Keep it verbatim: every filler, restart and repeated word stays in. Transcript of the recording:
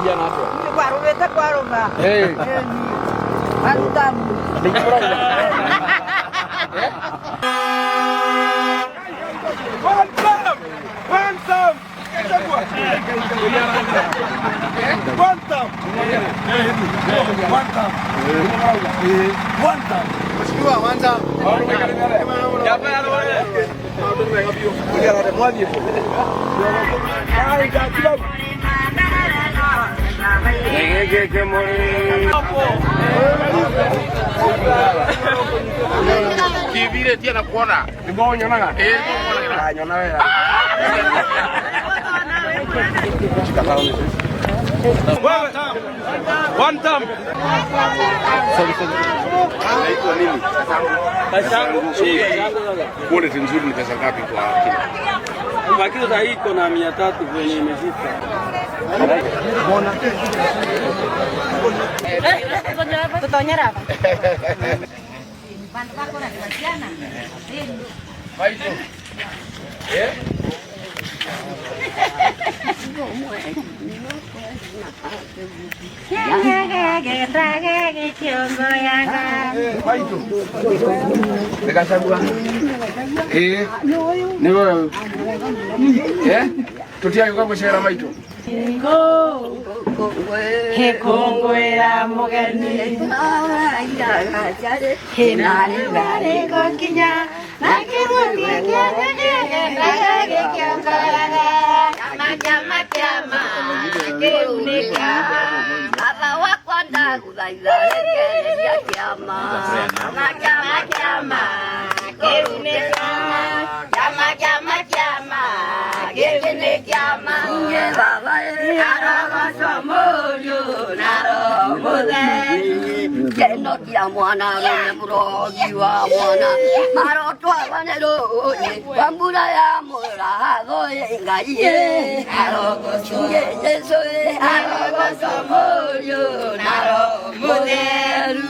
Kwaruvite kwaruma. Eh. Eni. One time. One time. One time. One time. One time. One time. Mheshimiwa, one time. Kivire tia na kuona. Nĩguo ũnyonaga? Ĩĩ, nĩguo ũnyonaga. Ah, nyona wega. One time. One time. Inaitwa nini? Pesa yangu. Quality nzuri ni pesa ngapi kwa kilo? Kwa kilo sasa iko na mia tatu kwenye imefika. Tutonyera hapa. Vandu va kurathima ciana. Maitũ. Eh? Maitũ. Nĩ Gachagua. Eh? Nĩ wewe. Eh? Tũtiagĩũka gũcera maitũ. Gĩkũngũĩra mũgeni. Hĩna rĩu arĩ gũkinya, na kĩrumi kĩake gĩgĩkĩongoraga. Kĩama, kĩama, kĩama, kĩu nĩ kĩa baba wakwa, ndagũthaitha rekereria kĩama. Kĩama, kĩama, kĩama, kĩu nĩ kĩa Kiama, kiama, kiama, giki ni kiama. Nĩ baba ĩ, arogocwo Mũriũ na Roho Mũtheru. Kĩno kĩa mwana rũme mũrogi wa mwana. Marotwa bane rũĩ, kwa mbura ya mũratho ĩ, Ngai ĩ. Arogocwo Jesu ĩ, arogocwo Mũriũ na Roho Mũtheru.